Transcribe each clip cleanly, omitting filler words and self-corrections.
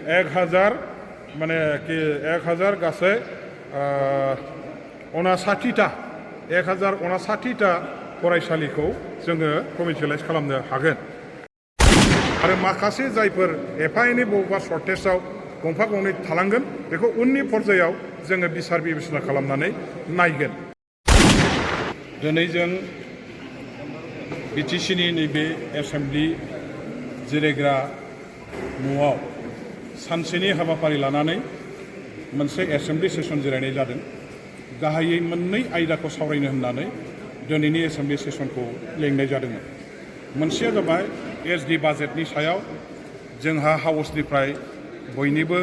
1000 माने कि 1000 गासै 59टा 1059टा फरायसालिखौ जोङो प्रभिन्सियेलाइज खालामनो हागोन आरो माखासे जायफोर एफा एनै बबेबा सर्टेजाव गंफा गंनै थालांगोन बेखौ उननि पर्यायाव जोङो बिसार बिबेसना खालामनानै नायगोन। दिनै जों बिटिसिनि नैबे एसेम्बलि जिरायग्रा न'आव सानसेनि हाबाफारि लानानै मोनसे एसेम्बलि सेसन जिरायनाय जादों। गाहायै मोननै आयदाखौ सावरायनो होननानै दिनैनि एसेम्बलि सेसनखौ लेंनाय जादोंमोन। मोनसेया जाबाय एसडि बाजेटनि सायाव जोंहा हाउसनिफ्राय बयनिबो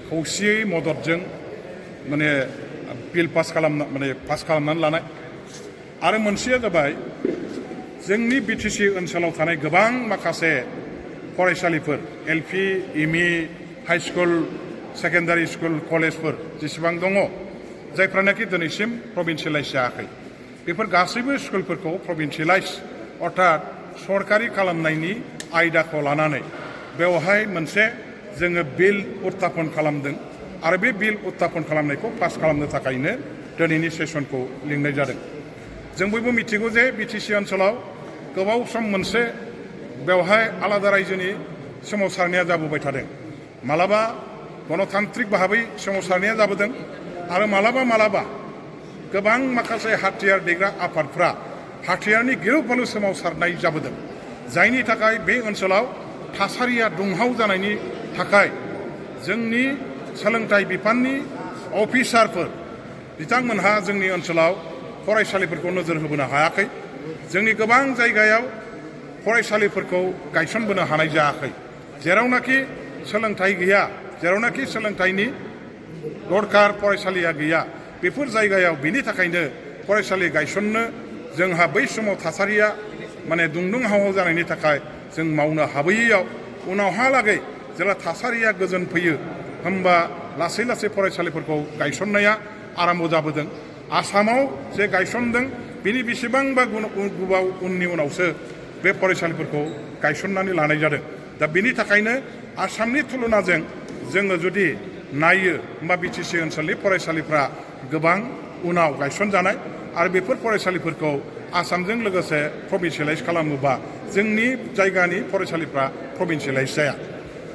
खौसेयै मददजों माने बिल पास खालामनानै लानाय आरो मोनसेया जाबाय जोंनि बिटिसि ओनसोलाव थानाय गोबां माखासे फरायसालिफोर LP ME high school secondary school कलेजफोर जेसेबां दङ जायफ्रानाखि दिनैसिम प्रभिन्सियेलाइज जायाखै बेफोर गासैबो स्कुलफोरखौ प्रभिन्सियेलाइज अर्थात सरकारि खालामनायनि आयदाखौ लानानै बेवहाय मोनसे जोङो बिल उत्थापन खालामदों आरो बे बिल उत्थापन खालामनायखौ पास खालामनो थाखायनो दिनैनि सेसनखौ लिंनाय जादों। जों बयबो मिथिगौ जे बिटिसि ओनसोलाव गोबाव सम मोनसे बेवहाय आलादा रायजोनि सोमावसारनाया जाबोबाय थादों। मालाबा गणतान्त्रिक भाबै सोमावसारनाया जाबोदों आरो मालाबा गोबां माखासे हाथियार दैग्रा आफादफ्रा हाथियारनि गिलु बालु सोमावसारनाय जाबोदों। जायनि थाखाय बे ओनसोलाव थासारिया दुंहाव जानायनि थाखाय जोंनि सोलोंथाइ बिफाननि अफिसारफोर बिथांमोनहा जोंनि ओनसोलाव फरायसालिफोरखौ नोजोर होबोनो हायाखै। जोंनि गोबां जायगायाव फरायसालिफोरखौ गायसनबोनो हानाय जायाखै। जेरावनाखि सोलोंथाइ गैया जेरावनाखि सोलोंथाइनि दरकार फरायसालिया गैया बेफोर जायगायाव बेनि थाखायनो फरायसालि गायसननो जोंहा बै समाव थासारिया माने दुंदुं हाव जानायनि थाखाय जों मावनो हाबोयैयाव उनावहालागै जेब्ला थासारिया गोजोन फैयो होमबा लासै फरायसालिफोरखौ गायसननाया आराम्भ जाबोदों। आसामाव जे गायसनदों बिनि बेसेबांबा गोबाव उननि उनावसो बे फरायसालिफोरखौ गायसननानै लानाय जादों। दा बेनि थाखायनो आसामनि तुलनाजों जोङो जुदि नायो होमबा बिटिसि ओनसोलनि फरायसालिफ्रा गोबां उनाव गायसनजानाय आरो बेफोर फरायसालिफोरखौ आसामजों लोगोसे प्रभिन्सियेलाइज खालामोबा जोंनि जायगानि फरायसालिफ्रा प्रभिन्सियेलाइज जाया।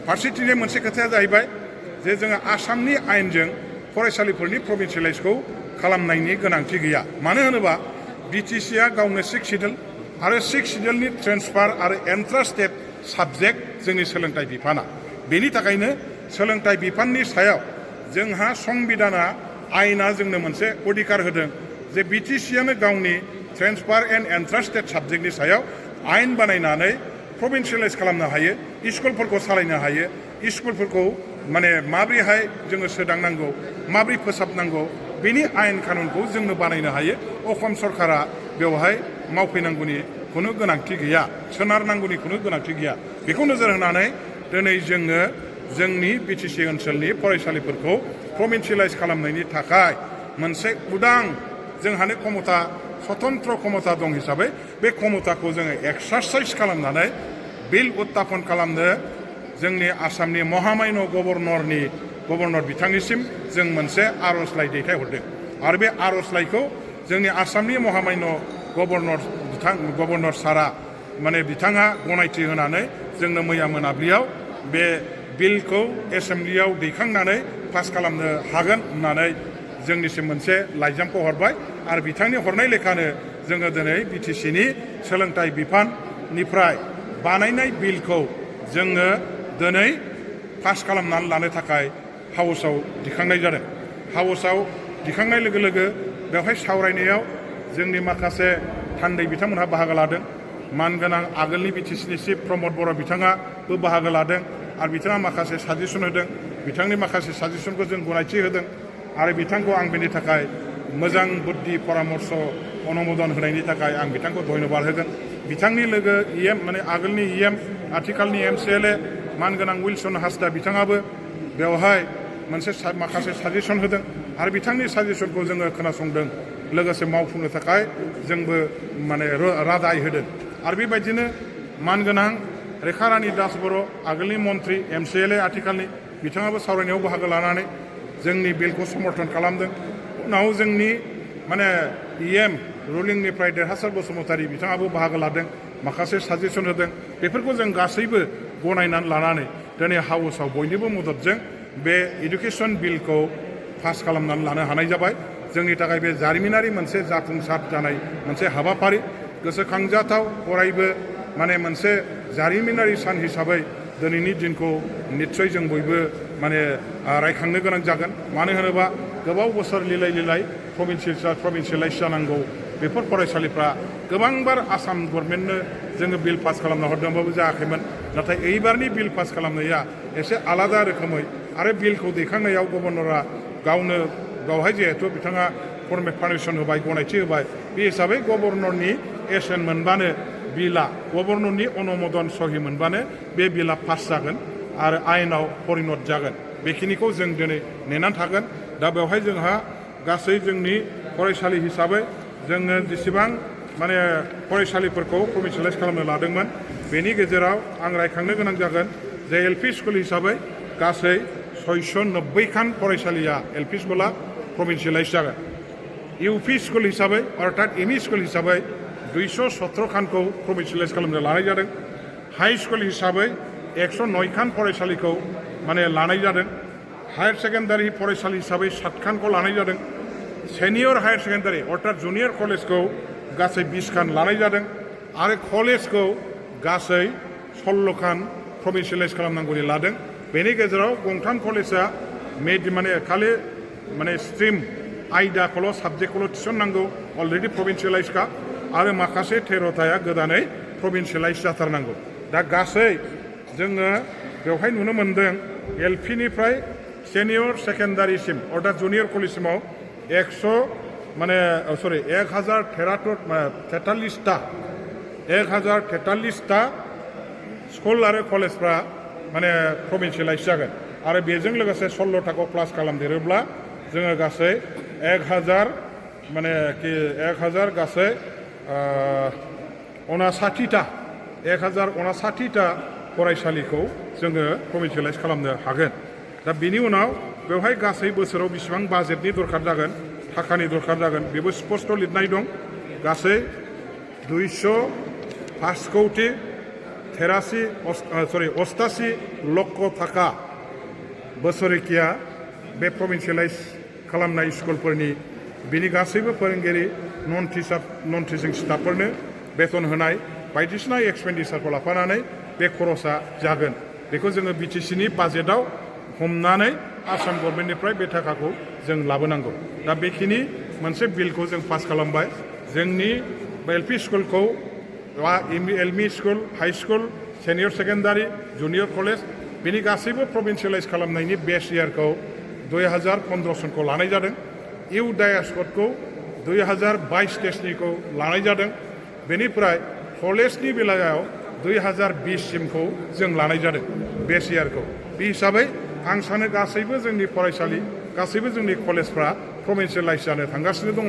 फारसेथिंजाय मोनसे खोथाया जाहैबाय जे जोङो आसामनि आयेनजों फरायसालिफोरनि प्रभिन्सियेलाइजखौ खालामनायनि गोनांथि गैया। मानो होनोबा बिटिसिआ गावनो 6 सिडिउल आरो 6 सिडिउलनि ट्रेन्सफार आरो एन्ट्रान्स साबजेक्ट जोंनि सोलोंथाइ बिफाना। बेनि थाखायनो सोलोंथाइ बिफाननि सायाव जोंहा संबिधाना आयेना जोंनो मोनसे अधिकार होदों जे बिटिसिआनो गावनि ट्रेन्सफार एन्ड एन्ट्रान्स साबजेक्टनि सायाव आयेन बानायनानै प्रभिन्सियेलाइज खालामनो हायो, स्कुलफोरखौ सालायनो हायो, स्कुलफोरखौ माने माब्रैहाय जोङो सोदांनांगौ माब्रै फोसाबनांगौ बेनि आयेन कानुनखौ जोंनो बानायनो हायो। असम सरकारा बेवहाय मावफैनांगौनि खुनु गोनांथि गैया, सोनारनांगौनि खुनु गोनांथि गैया। बेखौ नोजोर होनानै दिनै जोङो जोंनि बिटिसि ओनसोलनि फरायसालिफोरखौ प्रभिन्सियेलाइज खालामनायनि थाखाय मोनसे उदां जोंहानो क्षमता स्वतन्त्र क्षमता दं हिसाबै बे क्षमताखौ जोङो एक्सारसाइज खालामनानै बिल उत्थापन खालामनो जोंनि आसामनि महामान्य गभर्नर बिथांनिसिम जों मोनसे आर'जलाइ दैथायहरदों आरो बे आर'जलाइखौ जोंनि आसामनि महामान्य गभर्नर सारा माने बिथाङा गनायथि होनानै जोंनो मैया मोनाबिलियाव बे बिलखौ एसेम्बलियाव दैखांनानै पास खालामनो हागोन होननानै जोंनिसिम मोनसे लाइजामखौ हरबाय आरो बिथांनि हरनाय लेखानो जोङो दिनै बिटिसिनि सोलोंथाइ बिफाननिफ्राय बानायनाय बिलखौ जोङो दिनै पास खालामनानै लानो थाखाय हाउसाव दिखांनाय जादों। हाउसाव दिखांनाय लोगो लोगो बेवहाय सावरायनायाव जोंनि माखासे थान्दै बिथांमोनहा बाहागो लादों। मानगोनां आगोलनि बिटिसिनि चिफ प्रमद बर' बिथाङाबो बाहागो लादों आरो बिथाङा माखासे साजेसन होदों। बिथांनि माखासे साजेसनखौ जों गनायथि होदों आरो बिथांखौ आं बेनि थाखाय मोजां बुद्धि परामर्श अनुमोदन होनायनि थाखाय आं बिथांखौ धन्यबाद होगोन। बिथांनि लोगो माने आगोलनि आथिखालनि MCLA मानगोनां उइलसन हासदा बिथाङाबो बेवहाय मोनसे माखासे साजेसन होदों आरो बिथांनि साजेसनखौ जोङो खोनासंदों लोगोसे मावफुंनो थाखाय जोंबो माने रादाय होदों। आरो बेबायदिनो मानगोनां रेखा रानी दास बर' आगोलनि मन्त्रि MCLA आथिखालनि बिथाङाबो सावरायनायाव बाहागो लानानै जोंनि बिलखौ समर्थन खालामदों। उनाव जोंनि माने EM रुलिंनिफ्राय देरहासार बसुमतारी बिथाङाबो बाहागो लादों, माखासे साजेसन होदों। बेफोरखौ जों गासैबो गनायनानै लानानै दिनै हाउसआव बयनिबो मददजों बे एडुकेसन बिलखौ पास खालामनानै लानो हानाय जाबाय। जोंनि थाखाय बे जारिमिनारि मोनसे जाफुंसार जानाय मोनसे हाबाफारि, गोसोखांजाथाव अरायबो माने मोनसे जारिमिनारि सान हिसाबै दिनैनि दिनखौ निस्सय जों बयबो माने रायखांनो गोनां जागोन। मानो होनोबा गोबाव बोसोर लिलाय प्रभिन्सियेलाइज जानांगौ बेफोर फरायसालिफ्रा गोबांबार आसाम गभर्नमेन्टनो जोङो बिल पास खालामना हरदोंबाबो जायाखैमोन। नाथाय एइबारनि बिल पास खालामनाया एसे आलादा रोखोमै आरो बिलखौ दैखांनायाव गभर्नरा गावनो बेवहाय जिहेथु बिथाङा फर्मेट पारमिसन होबाय, गनायथि होबाय, बे हिसाबै गभर्नरनि एसेन मोनबानो बिला गभर्नरनि अनुमोदन सहि मोनबानो बे बिला पास जागोन आरो आयेनाव परिणत जागोन। बेखिनिखौ जों दिनै नेनानै थागोन। दा बेवहाय जोंहा गासै जोंनि फरायसालि हिसाबै जोङो जेसेबां माने फरायसालिफोरखौ प्रभिन्सियेलाइज खालामनो लादोंमोन बेनि गेजेराव आं रायखांनो गोनां जागोन जे LP स्कुल हिसाबै गासै 690 खान फरायसालिया LP स्कुला प्रभिन्सियेलाइज जागोन। UP स्कुल हिसाबै अर्थात ME स्कुल हिसाबै 217 खानखौ प्रभिन्सियेलाइज खालामनो लानाय जादों। हाई स्कुल हिसाबै 109 खान फरायसालिखौ माने लानाय जादों। हायर सेकेन्डारि फरायसालि हिसाबै 7 खानखौ लानाय जादों। सेनियर हायर सेकेन्डारि अर्थात जुनियर कलेजखौ गासै 20 खान लानाय जादों आरो कलेजखौ गासै 16 खान प्रभिन्सियेलाइज खालामनांगौनि लादों। बेनि गेजेराव गंथाम कलेजा माने खालि माने स्ट्रिम आयदाखौल' साबजेक्टखौल' थिसननांगौ, अलरेडि प्रभिन्सियेलाइजखा, आरो माखासे 13थाया गोदानै प्रभिन्सियेलाइज जाथारनांगौ। दा गासै जोङो बेवहाय नुनो मोन्दों LPनिफ्राय सेनियर सेकेन्डारिसिम अर्थात जुनियर कलेजसिमाव 1043टा स्कुल आरो कलेजफ्रा माने प्रभिन्सियेलाइज जागोन आरो बेजों लोगोसे 16टाखौ प्लास खालामदेरोब्ला जोङो गासै 1000 गासै 1059टा फरायसालिखौ जोङो प्रभिन्सियेलाइज खालामनो हागोन। दा बेनि उनाव बेवहाय गासै बोसोराव बेसेबां बाजेटनि दरखार जागोन, थाखानि दरखार जागोन, बेबो स्पष्ट लिरनाय दं। गासै 285 लक्ष थाखा बोसोरिकिया बे प्रभिन्सियेलाइज खालामनाय स्कुलफोरनि बिनि गासैबो फोरोंगिरि नन टिचिं स्टाफफोरनो बेथन होनाय बायदिसिना एक्सपेन्डिचारखौ लाफानानै बे खरसा जागोन। बेखौ जोङो BTCनि बाजेटआव हमनानै आसाम गभर्नमेन्टनिफ्राय बे थाखाखौ जों लाबोनांगौ। दा बेखिनि मोनसे बिलखौ जों पास खालामबाय। जोंनि LP स्कुलखौ LMI school, high school, senior secondary, junior college बेनि गासैबो प्रभिन्सियेलाइज खालामनायनि बेस इयारखौ 2015 सनखौ लानाय जादों। डायास्कटखौ 2022 टेस्टनिखौ लानाय जादों। बेनिफ्राय कलेजनि बेलायाव 2020 सिमखौ जों लानाय जादों बेस इयारखौ। बे हिसाबै आं सानो गासैबो जोंनि फरायसालि, गासैबो जोंनि कलेजफ्रा प्रभिन्सियेलाइज जानो थांगासिनो दङ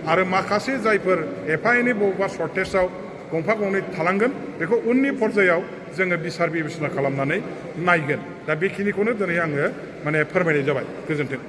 आरो माखासे जायफोर एफा एनै बबेबा सर्टेजाव गंफा गंनै थालांगोन बेखौ उननि पर्यायाव जोङो बिसार बिबेसना खालामनानै नायगोन। दा बेखिनिखौनो दिनै आङो माने फोरमायनाय जाबाय। गोजोन्थों।